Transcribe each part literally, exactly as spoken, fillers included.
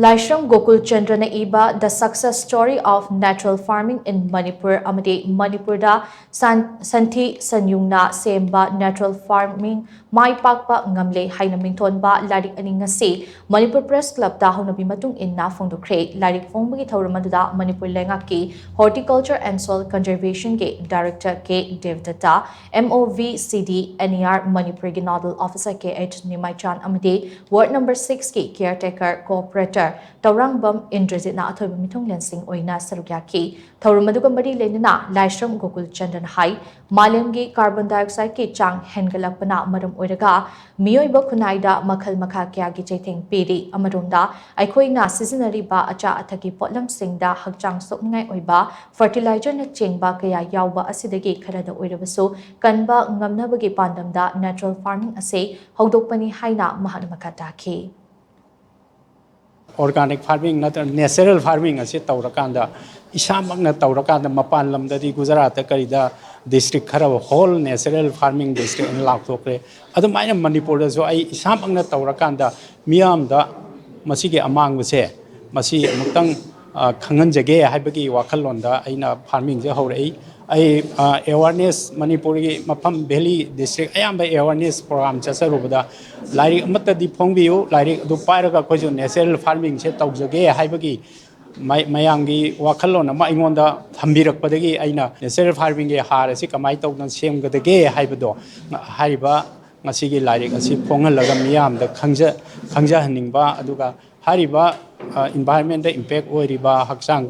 ꯂꯥꯏꯁ꯭ꯔꯝ ꯒꯣꯀꯨꯜ ꯆꯟꯗ꯭ꯔꯅ ꯏꯕ The Success Story of Natural Farming in Manipur ꯑꯃꯗꯤ ꯃꯅꯤꯄꯨꯔꯗ ꯁꯥꯟ-, ꯁꯟꯊꯤ ꯁꯟꯌꯨꯡꯅ ꯁꯦꯝꯕ natural farming ꯃꯥꯏ ꯄꯥꯛꯄ ꯉꯝꯂꯦ ꯍꯥꯏꯅ ꯃꯤꯡꯊꯣꯟꯕ ꯂꯥꯏꯔꯤꯛ ꯑꯅꯤ ꯉꯁꯤ ꯃꯅꯤꯄꯨꯔ Press Clubꯇ ꯍꯧꯅꯕꯤ ꯃꯇꯨꯡ ꯏꯟꯅ ꯐꯣꯡꯗꯣꯛꯈ꯭ꯔꯦ꯫ ꯂꯥꯏꯔꯤꯛ ꯐꯣꯡꯕꯒꯤ ꯊꯧꯔꯝ ꯑꯗꯨꯗ ꯃꯅꯤꯄꯨꯔ ꯂꯩꯉꯥꯛꯀꯤ Horticulture and Soil Conservationꯒꯤ Director K Debdatta, M O V C D N E R ꯃꯅꯤꯄꯨꯔꯒꯤ Nodal Officer ꯀꯦ ꯑꯩꯆ ꯅꯤꯃꯥꯏꯆꯥꯟ ꯑꯃꯗꯤ Ward number sixꯀꯤ caretaker cooperator Tourangbam ꯏꯟꯗ꯭ꯔꯖꯤꯠꯅ ꯑꯊꯣꯏꯕ ꯃꯤꯊꯨꯡꯂꯦꯟꯁꯤꯡ ꯑꯣꯏꯅ ꯁꯔꯨꯛ ꯌꯥꯈꯤ꯫ ꯊꯧꯔꯝ ꯑꯗꯨꯒ ꯃꯔꯤ ꯂꯩꯅꯅ ꯂꯥꯏꯁ꯭ꯔꯝ ꯒꯣꯀꯨꯜ ꯆꯟꯗ꯭ꯔꯅ ꯍꯥꯏ, ꯃꯥꯂꯦꯝꯒꯤ carbon dioxideꯀꯤ ꯆꯥꯡ ꯍꯦꯟꯒꯠꯂꯛꯄꯅ ꯃꯔꯝ ꯑꯣꯏꯔꯒ ꯃꯤꯑꯣꯏꯕ ꯈꯨꯟꯅꯥꯏꯗ ꯃꯈꯜ ꯃꯈꯥ ꯀꯌꯥꯒꯤ ꯆꯩꯊꯦꯡ ꯄꯤꯔꯤ꯫ ꯑꯃꯔꯣꯝꯗ ꯑꯩꯈꯣꯏꯅ ꯁꯤꯖꯤꯟꯅꯔꯤꯕ ꯑꯆꯥ ꯑꯊꯛꯀꯤ ꯄꯣꯠꯂꯝꯁꯤꯡꯗ ꯍꯛꯆꯥꯡ ꯁꯣꯛꯅꯤꯡꯉꯥꯏ ꯑꯣꯏꯕ fertilizer ꯅꯆꯤꯡꯕ ꯀꯌꯥ ꯌꯥꯎꯕ ꯑꯁꯤꯗꯒꯤ ꯈꯔꯗ ꯑꯣꯏꯔꯕꯁꯨ ꯀꯟꯕ ꯉꯝꯅꯕꯒꯤ ꯄꯥꯟꯗꯝꯗ natural farming ꯑꯁꯤ ꯍꯧꯗꯣꯛꯄꯅꯤ ꯍꯥꯏꯅ ꯃꯍꯥꯛꯅ ꯃꯈꯥ ꯇꯥꯈꯤ꯫ Organic farming ꯅꯠꯇ꯭ꯔꯒ natural farming ꯑꯁꯤ ꯇꯧꯔꯀꯥꯟꯗ, ꯏꯁꯥꯃꯛꯅ ꯇꯧꯔꯀꯥꯟꯗ, ꯃꯄꯥꯟ ꯂꯝꯗꯗꯤ ꯒꯨꯖꯔꯥꯠꯇ ꯀꯔꯤꯗ district ꯈꯔ whole natural farming district ꯑꯅ ꯂꯥꯎꯊꯣꯛꯈ꯭ꯔꯦ꯫ ꯑꯗꯨꯃꯥꯏꯅ ꯃꯅꯤꯄꯨꯔꯗꯁꯨ ꯑꯩ ꯏꯁꯥꯃꯛꯅ ꯇꯧꯔꯀꯥꯟꯗ ꯃꯤꯌꯥꯝꯗ ꯃꯁꯤꯒꯤ ꯑꯃꯥꯡꯕꯁꯦ, ꯃꯁꯤ ꯑꯃꯨꯛꯇꯪ, ꯑ, ꯈꯪꯍꯟꯖꯒꯦ ꯍꯥꯏꯕꯒꯤ ꯋꯥꯈꯜꯂꯣꯟꯗ ꯑꯩꯅ farmingꯁꯦ ꯍꯧꯔꯛꯏ꯫ ꯑꯩ, ꯑ, awareness, ꯃꯅꯤꯄꯨꯔꯒꯤ ꯃꯐꯝ valley district ꯑꯌꯥꯝꯕ awareness program ꯆꯠꯆꯔꯨꯕꯗ, "ꯂꯥꯏꯔꯤꯛ ꯑꯃꯠꯇꯗꯤ ꯐꯣꯡꯕꯤꯌꯨ, ꯂꯥꯏꯔꯤꯛ ꯑꯗꯨ ꯄꯥꯏꯔꯒ ꯑꯩꯈꯣꯏꯁꯨ natural farmingꯁꯦ ꯇꯧꯖꯒꯦ" ꯍꯥꯏꯕꯒꯤ ꯃ-, ꯃꯌꯥꯝꯒꯤ ꯋꯥꯈꯜꯂꯣꯟ ꯑꯃ ꯑꯩꯉꯣꯟꯗ ꯊꯝꯕꯤꯔꯛꯄꯗꯒꯤ ꯑꯩꯅ natural farmingꯒꯤ ꯍꯥꯔ ꯑꯁꯤ ꯀꯃꯥꯏꯅ ꯇꯧꯗꯅ ꯁꯦꯝꯒꯗꯒꯦ ꯍꯥꯏꯕꯗꯣ ꯍꯥꯏꯔꯤꯕ ꯉꯁꯤꯒꯤ ꯂꯥꯏꯔꯤꯛ ꯑꯁꯤ ꯐꯣꯡꯍꯜꯂꯒ ꯃꯤꯌꯥꯝꯗ ꯈꯪꯖ-, ꯈꯪꯖꯍꯟꯅꯤꯡꯕ, ꯑꯗꯨꯒ ꯍꯥꯏꯔꯤꯕ, ꯑ, environmentꯇ impact ꯑꯣꯏꯔꯤꯕ, ꯍꯛꯆꯥꯡ,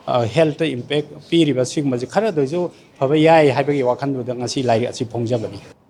ꯑ, healthꯇ impact ꯄꯤꯔꯤꯕ ꯁꯤꯒꯨꯝꯕꯁꯤ ꯈꯔꯗꯁꯨ ꯐꯕ ꯌꯥꯏ ꯍꯥꯏꯕꯒꯤ ꯋꯥꯈꯜꯗꯨꯗ ꯉꯁꯤ ꯂꯥꯏꯔꯤꯛ ꯑꯁꯤ ꯐꯣꯡꯖꯕꯅꯤ꯫